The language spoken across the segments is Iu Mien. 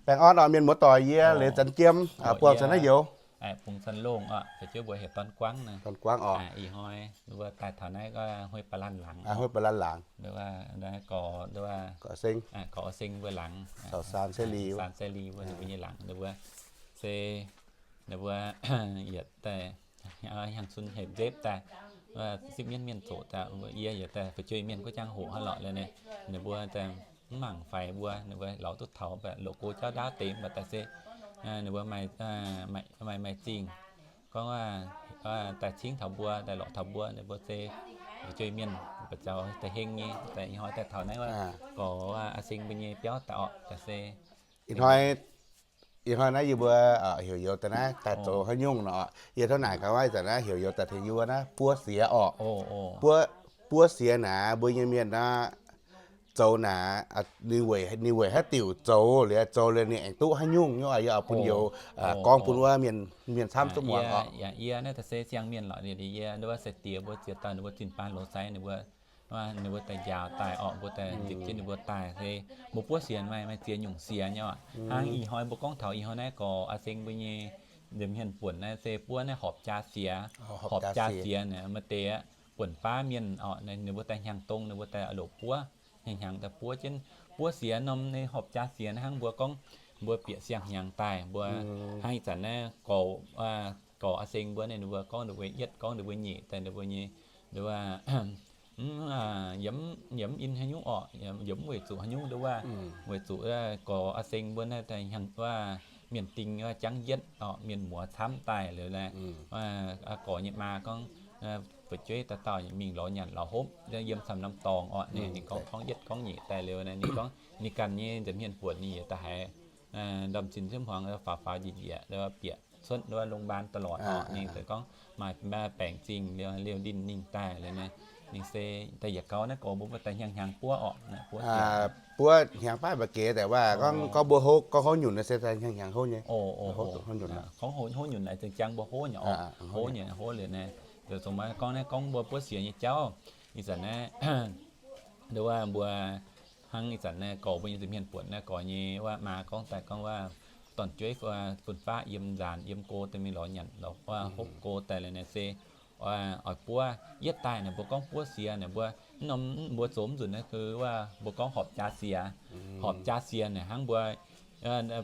Baengh orn oc, mienh muoz-doic, yie Leiz Zanx Jiem, buangh Zanx Naaiv Youz. Bungx Zanx Longh oc, fu'jueiv mbuo heuc Dorn Guangv naaiv. Dorn Guangv oc. Ih hnoi mbuo daaih taux naaiv gorngv Huei Ba'lan Laangz. Huei Ba'lan Laangz. Gorx, gorx Seng mbuo laangz. Saan Seli mbuo nyei laangz. Mbuo se ninh mbuo yietc daaih hnyangx-sun hepc nzepv daaih, sipv mienv mienh zoqc daaih, yie yietc daaih fu'jueiv mienh guov jangx hoqc hnangv lorqc. Ninh mbuo daaih mv mangc faix mbuo, ninh mbuo lorz duqv taux mv baac loz-go jauv ndaauv deix mv baac daaih se ninh mbuo maaih, maaih, maaih zingh gorngv daaih cingv taux mbuo, daaih lorz taux mbuo, ninh mbuo se fu'jueiv mienh mbuo zaux da'heng nyei. Daaih ih hnoi daaih taux naaiv gorx Aa Seng mbuo nyei biauv daaih orqc, daaih se ih hnoi, ih hnoi naaiv yie mbuo heuc youz daaih naaiv daaih zoux haaix nyungc nor, yie tov naaic gaax, ih zanc naaiv heuc youz daaih tengx yie mbuo naaiv buov siex orqc. Buov, buov siex naaic mbuo nyei mienh nor, zoux naaic, ninh weic, ninh weic haaix diuc zoux liuz, zoux liuz ninh aengx duqv haaix nyungc nyei, yie oix bun youz gorngv bun wuov mienh camv duqv muangx orqc. Yie naaiv daaih se siang-mienh lorqc, yie wuov sai-diex mbuo ziex dauh ninh mbuo zinh baan loz sai ninh mbuo, ninh mbuo daaih njaaux daaih orqc, mbuo daaih nzipc jienv ninh mbuo daaih se mbuo buov siex maaih, maaih ziex nyungc siex nyei orqc. Hnangv ih hnoi mbuo gorngv taux ih hnoi naaiv gorx Aa Seng mbuo nyei nza'hmien buonc naaiv se buov naaiv horpc jaa siex. Horpc jaa siex naaic maaih deix buonc baav mienh orqc, ninh mbuo daaih hnyangx-dong ninh mbuo daaih loc buov, hnyangx-hnyangx daaih buov jienv. Buov siex norm naaiv horpc jaa siex naaiv hnangv mbuo gorngv mbuo bieqc siang-hnyangx daaih mbuo hnangv ih zanc naaiv gorx, gorx Aa Seng mbuo naaiv ninh mbuo gorngv ninh mbuo yietv, gorngv ninh mbuo nyeic daaih ninh mbuo nyei, ninh mbuo yie mv in haaix nyungc orqc, yie mv weic zuqc haaix nyungc nduov wuov, weic zuqc gorx Aa Seng mbuo naaiv daaih hnyangx wuov mienh ding wuov jangv yietv orqc, mienh muoz camv daaih liuz naaiv, gorx nyei maa gorngv fu'jueiv dauh dauh mingh lorz nyanc lorz hopv yiem camv norm dorngx orqc. Ninh gorngv, gorngv yietv gorngv nyeic daaih liuz naaiv ninh gorngv ninh ganh nyei nza'hmien buonc ninh yietc daaih haiz ndorm-zinh ziouv hmuangx faaux faaux njiec njiec bieqc cuotv wuov โรงพยาบาล ตลอด orqc. Ninh daaih gorngv maaih baengc zingh liuz, liuz ndin ninh daaih liuz naaiv, ninh se daaih yietc gau naaiv gorx mbuo mbuo daaih hnyangx hnyangx buov orqc. Buov hnyangx baav mbu'ziex deix waac gorngv, gorngv mbuo hov, gorngv hov nyunc naaiv se daaih hnyangx hnyangx hov nyei. Gorngv hov nyunc naaic zengc jangv mbuo hov nyei orqc, hov nyei hov liuz naaiv, zoux maiv gorngv naaiv gorngv mbuo buov siex nyei jauv. Ih zanc naaiv nduov wuov mbuo hnangv ih zanc naaiv gorx mbuo nyei nza'hmien buonc naaiv gorx nyei wuov maa gorngv daaih gorngv wuov dorn-jueiv fun-faqv yiem nzaanx yiem go daaih mingh lorz nyanc lorz wuov hopv go daaih liuz naaiv se oix buov yietv daaih naaic mbuo gorngv buov siex naaic mbuo mv norm mbuo zoux mv nzunc naaiv wuov mbuo gorngv horpc jaa siex. Horpc jaa siex naaic hnangv mbuo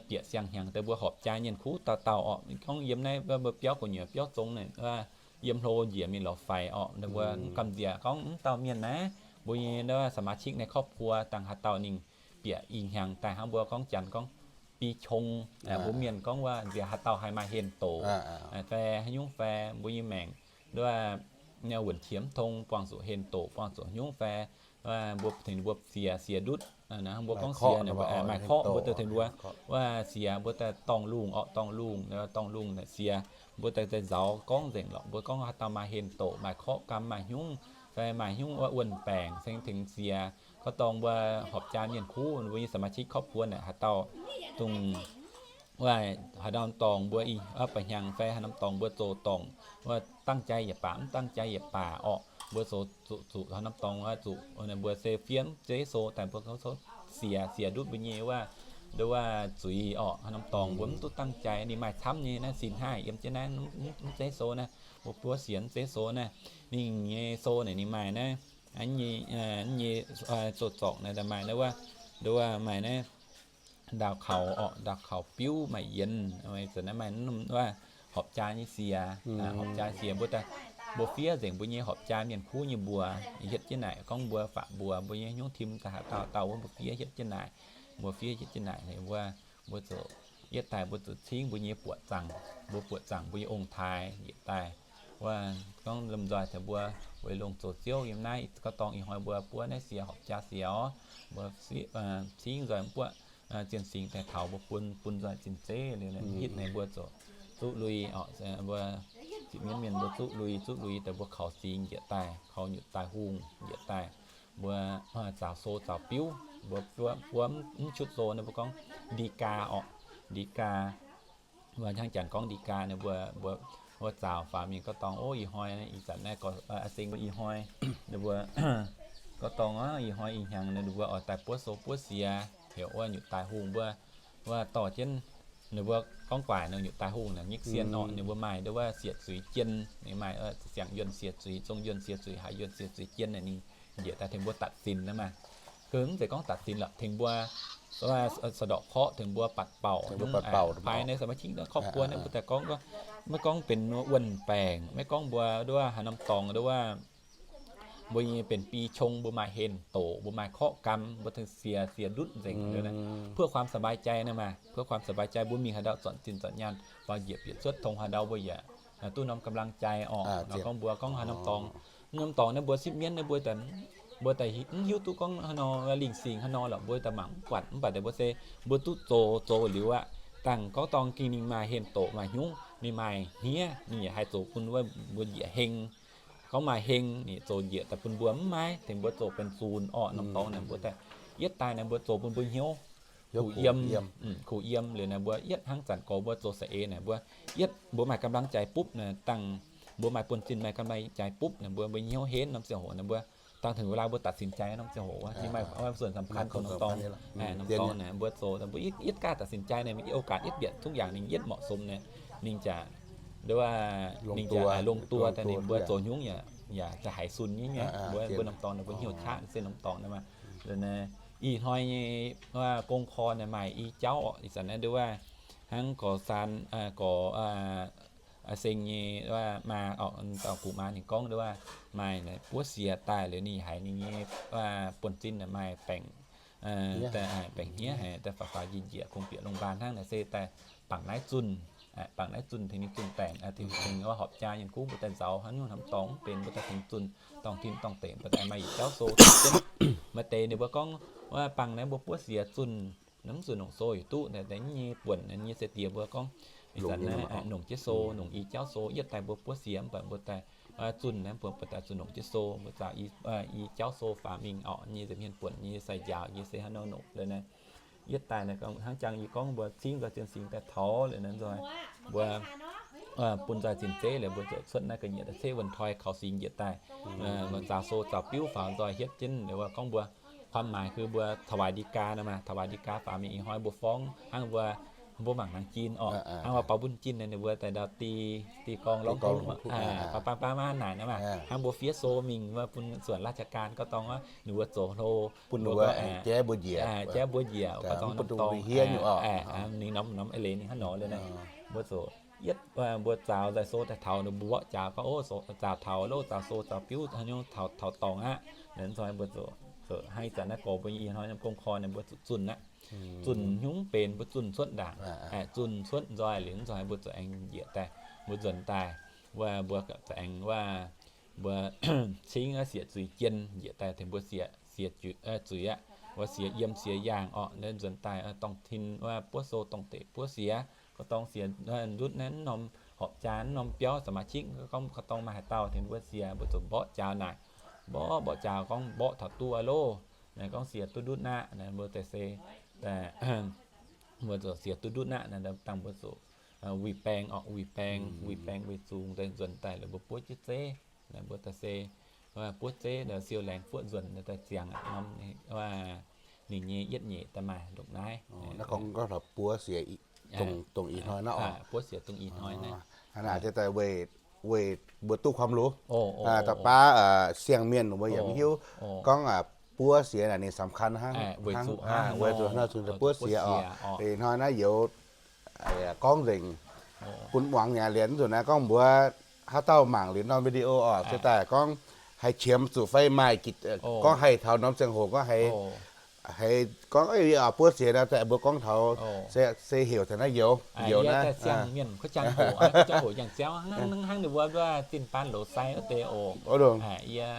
bieqc siang-hnyangx daaih mbuo horpc jaa nyienh kuv dauh dauh orqc. Gorngv yiem naaiv mbuo biauv gu'nyuoz biauv zong naaic, yiem hlo njiec mingh lorz faix orqc. Mbuo gamh nziex gorngv mv dauh mienh naaiv mbuo nyei สมาชิก ในครอบครัว dangh haaix dauh ninh bieqc ih hnyangx daaih hnangv mbuo gorngv janx gorngv bi qong, mbuo mienh gorngv wuov nziex haaix dauh haih maaih henh doqc fai haaix nyungc fai mbuo nyei maengc nduov wuov wuonc qiex mv tong buangh zuqc henh doqc buangh zuqc haaix nyungc fai mbuo tengx mbuo siex, siex ndutv, mbuo gorngv siex maaih korqv, mbuo daaih tengx mbuo wuov siex mbuo daaih dorngh lungh orqc, dorngh lungh, dorngh lungh naaic siex mbuo daaih daaih nzauz gorngv nzengc lorqc. Mbuo gorngv haaix dauh maaih henh doqc maaih korqv gam maaih hnyungv fai maaih hnyungv wuov wuonh baengc se tengx siex. Gorngv dorngh mbuo horpc jaa mienh kuv mbuo nyei สมาชิก ครอบครัว naaic haaix dauh dongh wuov haaix norm dorngx mbuo ih ba'hnyangx fai haaix norm dorngx mbuo zoux dorngc wuov dangh jai yietc baac mv dangh jai yietc baac orqc, mbuo zoux zuqc, zuqc haaix norm dorngx wuov zuqc mbuo se fiev mv zeiz sou daaih mbuo gorngv siex, siex ndutv mbuo nyei wuov, nduov wuov zuiz orqc. Haaix norm dorngx mbuo mv duqv dangh jai ninh maaih camv nyei naaiv sin haih yiem jienv naaiv mv zeiz sou naaiv, mbuo buov siex mv zeiz sou naaiv. Ninh nyei sou naaic ninh maaih naaiv nyei zoux zorngc naaiv maaih naaiv wuov, nduov wuov maaih naaiv ndaauh kaux orqc, ndaauh kaux biuv maaih yienx, zanc naaiv maaih wuov horpc jaa nyei siex, horpc jaa siex mbuo daaih, mbuo fiev nzengc mbuo nyei horpc jaa mienh kuv nyei mbuox hietv jienv naaic, gorngv mbuo faqv mbuox mbuo nyei hnyouv tim daaih haaix dauh dauh wuov mbuo fiev hietv jienv naaic, mbuo fiev hietv jienv naaic wuov, mbuo zoux yietv daaih mbuo zoux cingv mbuo nyei buoqc zaangc, mbuo buoqc zaangc mbuo nyei ong-taaix yietc daaih. Wuov gorngv lomh nzoih taux mbuo weic longh zoux ziouv yiem naaiv gorngv dorngh ih hnoi mbuo buov naaiv siex horpc jaa siex orqc, mbuo cingv nzoih mv buatc zien singx daaih taux mbuo bun, bun nzoih zinh zeiv liuz hitv naaiv mbuo zoux zuqv lui orqc, mbuo zipv mienv mienh mbuo zuqv lui, zuqv lui daaih mbuo kaux singx njiec daaih, kaux nyutc daaih hungh njiec daaih, mbuo zaaux sou zaaux biuv, mbuo buov mv qutv sou naaiv mbuo gorngv ฎีกา orqc, ฎีกา. Mbuo hnangv janx gorngv ฎีกา naaiv mbuo, mbuo, mbuo zaaux faaux mingh gorngv dorngh, ov, ih hnoi ih zanc naaiv gorngv aa seng mbuo ih hnoi, ninh mbuo gorngv dorngh ov, ih hnoi ih hnyangx ninh mbuo oix daaih buov sou buov siex heuc wuov nyutc daaih hungh mbuo wuov dorh jienv, ninh mbuo gorngv guaaic nor nyutc daaih hungh naaic nyikv sien orqc, ninh mbuo maaih nduov wuov sieqv zuiz jien, ninh maaih siang-yuonh sieqv zuiz, zong-yuonh sieqv zuiz, haaix yuonh sieqv zuiz jien naaic ninh njiec daaih tengx mbuo ตัดสิน naaiv maah. Kungx mv zeiz gorngv ตัดสิน lorqc, tengx mbuo สะเดาะเคราะห์, tengx mbuo ปัดเป่า paaiv naaiv สมาชิก ครอบครัว naaiv mbuo daaih gorngv, maiv gorngv benx wuonh baengc, maiv gorngv mbuo nduov wuov haaix norm dorngx nduov wuov mbuo nyei benx bi qong, mbuo maaih henh doqc, mbuo maaih korqv-gaam, mbuo tengx siex, siex ndutv nzengc, เพื่อความสบายใจ naaiv maah, เพื่อความสบายใจ mbuo mingh haaix ndau zornc zinh zornc nyaanh faaux njiec bieqc cuotv tongx haaix ndau mbuo yaac duqv norm กำลังใจ orqc. Nor gorngv mbuo gorngv haaix norm dorngx, norm dorngx naaiv mbuo sipv mienv naaiv mbuo, mbuo daaih mv hiuv duqv gorngv haaix nor lingh singx haaix nor lorqc, mbuo daaih mangc mv buatc. Mv baac deix mbuo se mbuo duqv zoux, zoux liuz aqv, dangh gorngv dorngx gengh ninh maaih henh doqc, maaih hnyouv, ninh maaih hniev, ninh yaac haih zoux bun wuov mbuo njiec heng. Gorngv maaih heng, ninh zoux njiec daaih bun mbuo mv maaih, tengx mbuo zoux benx zunc orqc. Norm dorngx naaic mbuo daaih yietv daaih naaiv mbuo zoux bun mbuo hnyouv kuh yiem, kuh yiem liuz naaiv mbuo yietv hnangv zanc gorx mbuo zoux saeng-eix naaic mbuo yietv mbuo maaih กำลังใจ bupv naaic, dangh mbuo maaih buonv-zinh maaih กำลังใจ bupv naaic mbuo, mbuo hnyouv henv norm ziangh hoc naaic mbuo dangh tengx wu lai mbuo ตัดสินใจ norm ziangh hoc wuov, ninh maaih ส่วนสำคัญ dongh norm dorngx. Norm dorngx naaic mbuo zoux, mbuo yietv, yietv gaav ตัดสินใจ naaic, mbuo yietv โอกาส yietv bieqc ทุกอย่าง ninh yietv เหมาะสม naaic, ninh jaax nduov wuov, ninh jaax ลงตัว daaih ninh mbuo zoux hnyouv yaac, yaac da'haiz sun nyei. Mbuo, mbuo norm dorngx naaic mbuo hnyouv qaqv se norm dorngx naaic maah. Ih hnoi nyei wuov gong-korn naaic maaih i jauv orqc, ih zanc naaiv nduov wuov hnangv gorx saan, gorx seng nyei wuov maa orqc, dauh gu'maa ninh gorngv nduov wuov maaih naaic buov siex daaih liuz ninh haiz ninh nyei buonv-zinh naaic maaih baengc, baengc hniev haic, daaih faaux faaux njiec njiec kungx bieqc โรงพยาบาล hnangv naaic se daaih bangc naaiv zunh, bangc naaiv zunh tengx ninh zunh baengc, tengx, tengx wuov horpc jaa yienh guv mbuo daaih nzauz hnangv nyungc hnamv dorngx mv benx mbuo daaih tengx zunh dorngh tin dorngh deic, mbuo daaih maaih yietc jauv sou zunh jienv. Maaih deix ninh mbuo gorngv wuov bangc naaiv mbuo buov siex zunh, mv zunh longc sou yietc duqv, deix nyei buonc nyei se diex mbuo gorngv ih zanc naaiv longc jienv sou, longc i jauv sou. Yietv daaih mbuo buov siex mv baac mbuo daaih zunh naaiv mbuo, mbuo daaih zunh longc jienv sou, mbuo zaaux i jauv sou faaux mingh orqc, nyei nza'hmien buonc nyei sai njaaux nyei se hnangv nor longc liuz naaiv. Yietv daaih naaiv hnangv jangx yie gorngv mbuo cingv nzoih zien singx daaih taux liuz naaiv nzoih mbuo bun nzoih zien zeiv liuz mbuo ziouc cuotv naaiv ga'nyiec daaih ceix wuonh toi kaux singx njiec daaih, mbuo zaaux sou zaaux biuv faaux nzoih hietv jienv liuz mbuo gorngv mbuo ความหมาย คือ mbuo ถวายฎีกา naaiv maah, ถวายฎีกา faaux mingh ih hnoi mbuo forng hnangv mbuo, mbuo mangc hnaangx jin orqc, hnangv mbuo baaux mbuo jin naaiv ninh mbuo daaih ndau di, di gorngv lorngv kuv, baav baav baav naaic naaiv maah, hnangv mbuo fiev sou mingh wuov bun ส่วนราชการ gorngv dorngx wuov ninh mbuo zoux hlo bun ninh mbuo jaiv mbuo njiec, jaiv mbuo njiec, gorngv dorngx ninh norm norm eix leiz ninh hnangv nor liuz naaiv, mbuo zoux yietv, mbuo zaaux nzoih sou daaih taux ninh mbuo mborqv jaax gorngv, o, zaaux taux loh, zaaux sou zaaux biuv haaix nyungc taux, taux dorngx aqv. Naaiv nzoih mbuo zoux, zoux hnangv ih zanc naaiv gorx mbuo ih hnoi nyei gong-korn naaiv mbuo zuqc zunh aqv. Zunh hnyouv benx mbuo zunh cuotv ndaangc, zunh cuotv nzoih liuz nzoih mbuo zuqc aengx njiec daaih, mbuo nzuonx daaih, wuov mbuo zuqc aengx wuov mbuo cingv sieqv zuiz jien njiec daaih tengx mbuo sieqv, sieqv zuiz aqv, wuov sieqv yiem sieqv yaangh orqc. Naaiv nzuonx daaih dorngh tin wuov buov sou dorngh deic buov sieqv, gorngv dorngx sieqv ndutv naaiv norm horpc jaa norm biauv สมาชิก gorngv, gorngv dorngx maaih haaix dauh tengx mbuo sieqv, mbuo zuqc mborqv jaax naaic, mborqv, mborqv jaax gorngv mborqv taux duqv loh, naaiv gorngv sieqv duqv ndutv aqv, naaiv mbuo daaih se, mbuo zuqc sieqv duqv ndutv aqv, naaiv dangh mbuo zuqc wuic baeng orqc, wuic baeng, wuic baeng weic zuqc daaih nzuonx daaih laaix mbuo buov jienv zeiv, naaiv mbuo daaih se buov zeiv siou laengz fuoqv nzuonx daaih ziangx norm, ninh nyei yietv nyeic daaih maaih ndongc naaiv. Naaiv gorngv, gorngv taux buov siex dongh ih hnoi naaiv orqc. Buov siex dongh ih hnoi naaiv. Hnangv naaic daaih weic, weic mbuo duqv ความรู้ da'baav siang-mienh mbuo yaac mv hiuv gorngv buov siex naaic ninh สำคัญ hnangv, weic zuqc hnangv nor zuqc buov siex orqc. Ih hnoi naaiv youz gorngv nzengc bun muangx yaac lienz nzunc naaiv gorngv mbuox haaix dauh mangc liuz norm video orqc, se daaih gorngv haih qiemx zuqc fai maaih gorngv haih taux norm ziangh hoc gorngv haiz, haiz gorngv buov siex naaiv daaih mbuo gorngv taux se heuc taux naaiv youz, youz naaiv. Hnangv ninh mbuo zinh baan loz sai wuov deix oc. Yie,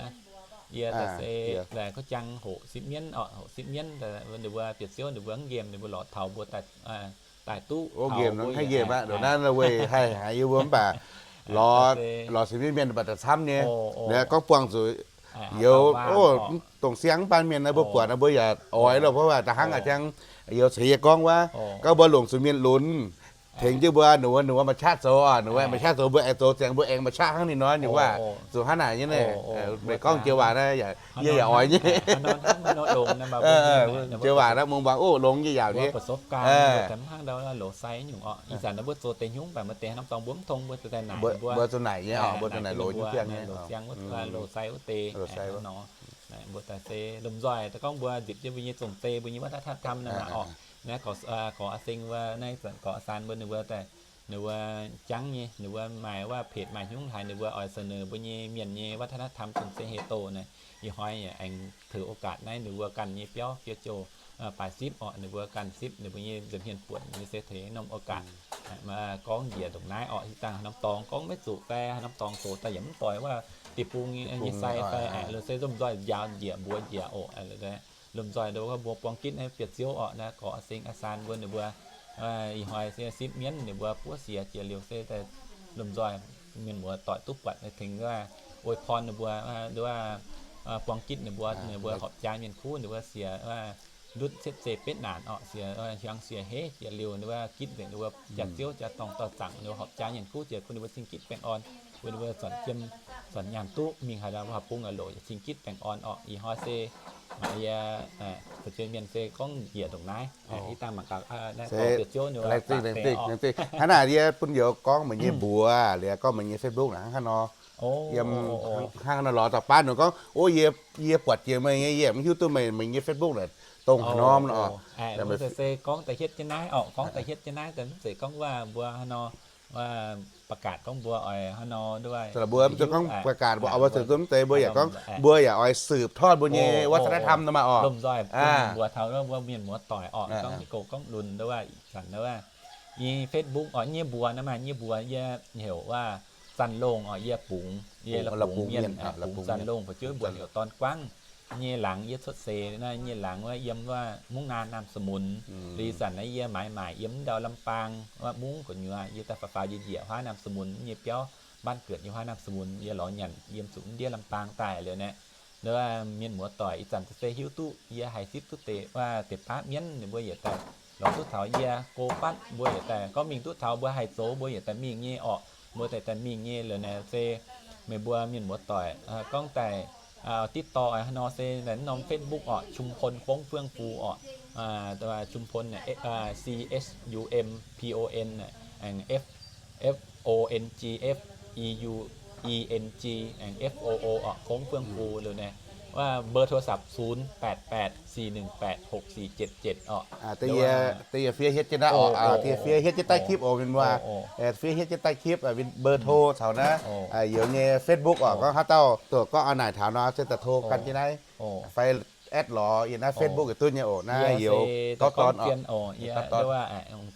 yie daaih se daaih gorngv jangx hoqc sipv mienv orqc, hoqc sipv mienv, ninh mbuo bieqc ziouv ninh mbuo mv nqemh, ninh mbuo lorz taux mbuo daaih, daaih duqv nqemh nor haih nqemh aqv. Naaiv weih haih haiz yie mbuo mv baac lorz, lorz sipv mienv mienh mv baac daaih camv nyei. Gorngv buangh zuqc youz, o, dongh siang mv baan mienh naaiv mbuo buatc naaiv mbuo yaac oix loh, mv baac da'hnangv a'jang youz ceix yie gorngv wuov, gorngv mbuo longc zuqc mienh lunx Tengx jienv mbuo, ninh mbuo, ninh mbuo maaih qaqv zoux oc, ninh mbuo maaih qaqv zoux, mbuo aengx zoux ziangx, mbuo aengx maaih qaqv hnangv ninh nor, ninh waac zuqc hnangv naaic nyei. Meih gorngv jiex waac naaiv, yie yaac oix nyei. Jiex waac naaiv mungh mbuangz, o, longx nyei yaac nyei. Ih zanc mbuo zoux deix hnyungv mv baac mbuo deix norm dorngx mbuo mv tong, mbuo zoux naaic, mbuo zoux naaic nyei oc, mbuo zoux naaic loz nyei biangh nyei, loz siang wuov, loz sai wuov deix nor. Mbuo daaih se lomh nzoih daaih gorngv mbuo nzipc jienv mbuo nyei zong-zei, mbuo nyei วัฒนธรรม naaic maah oc. Naaiv gorx, gorx Aa Seng wuov, naaiv zanc gorx Aa Saan mbuo, ninh mbuo daaih, ninh mbuo jangv nyei, ninh mbuo maaih wuov เพจ maaih hnyungv haaix ninh mbuo oix เสนอ mbuo nyei mienh nyei วัฒนธรรม zong-zei hei doh naaic. Ih hnoi aengx teu โอกาส naaiv ninh mbuo ganh nyei biauv fiev jouh baaix sipv orqc, ninh mbuo ganh sipv ninh mbuo nyei nza'hmien buonc nyei se tengx norm โอกาส gorngv njiec ndongc naaiv orqc. Ih zanc haaix norm dorngx gorngv maiv zuqc fai haaix norm dorngx zoux daaih yaac mv doix wuov deic-bung nyei sai fai, lomh se lomh nzoih njaaux njiec mbuox njiec oc. Lomh nzoih nduov mbuo buang gitv naaiv biauv-ziouv orqc, naaiv gorx Aa Seng Aa Saan mbuo ninh mbuo ih hnoi se sipv mienv ninh mbuo buov siex jiex liuz se lomh nzoih mienh muoz doic duqv buatc tengx wuov อวยพร ninh mbuo, nduov buang gitv ninh mbuo, ninh mbuo horpc jaa mienh kuv ninh mbuo siex ndutv cietv zei betv naanc orqc, siex hiuang siex heiv jiex liuz, ninh mbuo gitv nzengc ninh mbuo jaax-ziouv jaax-dorngh dorh zaangc ninh mbuo horpc jaa mienh kuv jiex bun ninh mbuo cing gitv baengh orn, bun ninh mbuo zuonc jiem zuonc nyaanh duqv mingh haaix dauh bung aqv loc yaac cing gitv baengh orn orqc. Ih hnoi se yie fu'jueiv mienh se gorngv njiec ndongc naaiv, ih dangh mangc gaax, laengz zingh, laengz zingh, laengz zingh. Hnangv naaic yie bun youz gorngv meih nyei mbuox, liuz gorngv meih nyei Facebook naaic hnangv haaix nor. Yiem hnangv haaix nor lorz dauh baav nor gorngv, o, yie, yie buatc jiex meih nyei, yie mv hiuv duqv meih, meih nyei Facebook naaic dongh haaix norm nor. Se gorngv da'hietv jienv naaiv orqc, gorngv da'hietv jienv naaiv daaih mv zeiz gorngv wuov mbuo hnangv nor ประกาศ gorngv mbuo oix hnangv nor nduov, mbuo mv zeiz gorngv ประกาศ mbuo oix mbuo zuqc duqv mv zeiz, mbuo yaac gorngv mbuo yaac oix สืบทอด mbuo nyei วัฒนธรรม naaic maah orqc. Lomh nzoih bun mbuo taux wuov mienh muoz doic orqc, gorngv hiuv goux gorngv lunx nduov, zanc nduov nyei Facebook orqc, nyei mbuox naaiv maaih nyei mbuox yie heuc wuov Zanc Longh orqc, yie bungx, yie bungx mienh, bungx Zanc Longh fu'jueiv mbuox heuc Dorn Guangv. Nyei laangz yie cuotv seix naaiv, nyei laangz wuov yiem wuov Mungv Naan Naamh Samunx. Liuz zanc naaiv yie maaiz maaic yiem wuov ndau Lambaang wuov mungv gu'nyuoz, yie daaih faaux faaux njiec njiec huaav Naamh Samunx nyei biauv, บ้านเกิด nyei huaav Naamh Samunx, yie lorz nyanc yiem zuqc ndiev Lambaang daaih liuz naaiv, mienh muoz doic ih zanc se hiuv duqv yie haih sipv duqv deix wuov deix baav mienv ninh mbuo yietc daaih lorz duqv taux yie go fatv, mbuo yietc daaih gorngv mingh duqv taux mbuo haih zoux mbuo yietc daaih mingh nyei orqc, mbuo daaih daaih mingh nyei liuz naaiv se meih mbuo mienh muoz doic gorngv daaih ติดต่อ haaix nor se naaiv norm Facebook orqc, Chum Pon Fongv Fueng Fu orqc, Chum Pon, C H U M P O N, F O N G F E U E N G, F O O orqc, Fongv Fueng Fu liuz naaiv. Wuov เบอร์โทรศัพท์ ศูนย์แปดแปด สี่หนึ่งแปด หกสี่เจ็ดเจ็ด orqc. Da'yietv fiev hietv jienv naaiv orqc, da'yietv fiev hietv jienv daaih คลิป oc mienh muoz. Fiev hietv jienv daaih คลิป mbuo เบอร์โทร caux naaiv youz nyei Facebook orqc, gorngv haaix dauh duqv gorngv a'naaic taux nor se daaih โทร gan jienv naaiv, fai add lorz yie naaiv Facebook yietc duqv nyei oc. Naaiv youz gorngv dorn orqc,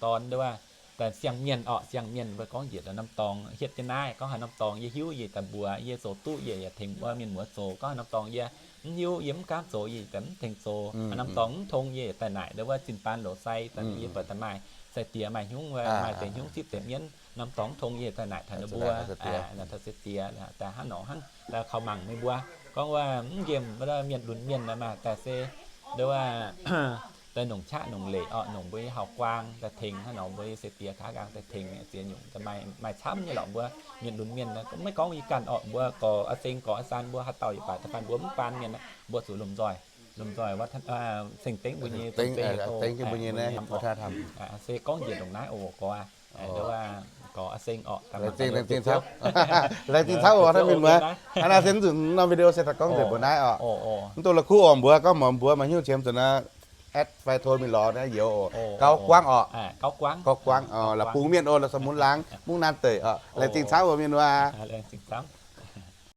dorn, daaih siang-mienh orqc, siang-mienh mbuo gorngv njiec daaih norm dorngx hietv jienv naaiv, gorngv haaix norm dorngx yie hiuv yie daaih mbuox, yie zoux duqv yie yaac tengx mbuo mienh muoz zoux, gorngv haaix norm dorngx yie mv hiuv yie mv gaamv zoux yie daaih mv tengx zoux, haaix norm dorngx mv tong yie daaih naaic ndau wuov zinh baan loz sai, yie buatc daaih maaih sai-diex maaih hnyungv, maaih deix hnyungv zipv deix mienv, norm dorngx mv tong yie daaih naaic taux ninh mbuo, taux sai-diex daaih hnangv nor hnangv daaih kaux mangc meih mbuo gorngv wuov mv nqemh mienh lunx mienh naaic maah, daaih se ndau wuov daaih nongc qaqv nongc leic orqc, nongc mbuo nyei hauv-guaang daaih tengx hnangv nor, mbuo nyei sai-diex kaav nqaang daaih tengx ziex nyungc daaih maaih camv nyei lorqc. Mbuo mienh lunx mienh maiv gorngv yie ganh orqc, mbuo gorx Aa Seng gorx Aa Saan mbuo haaix dauh yietc baac da'faanh mbuo mv baan mienh, mbuo zuqc lomh nzoih, lomh nzoih ceng-dengv mbuo nyei, dengv jienv mbuo nyei naaiv, se gorngv njiec ndongc naaiv oc gorx. Gorx Aa Seng orqc, laengz zingh camv, laengz zingh camv oc hnangv mienh muoz. Hnangv naaiv se mv zuqc norm video se daaih gorngv nzengc mbuo naaiv orqc. Mv duqv la'kuqv oc mbuox gorngv mbuox maaih hnyouv qiemx zuqc naaiv add fai tov mingh lorz naaiv youz oc. Gauv Guangv orqc, Gauv Guangv, la'bungx mienh oc, la'samun laangz, Mungv Naan deic orqc. Laengz zingh camv oc mienh muoz.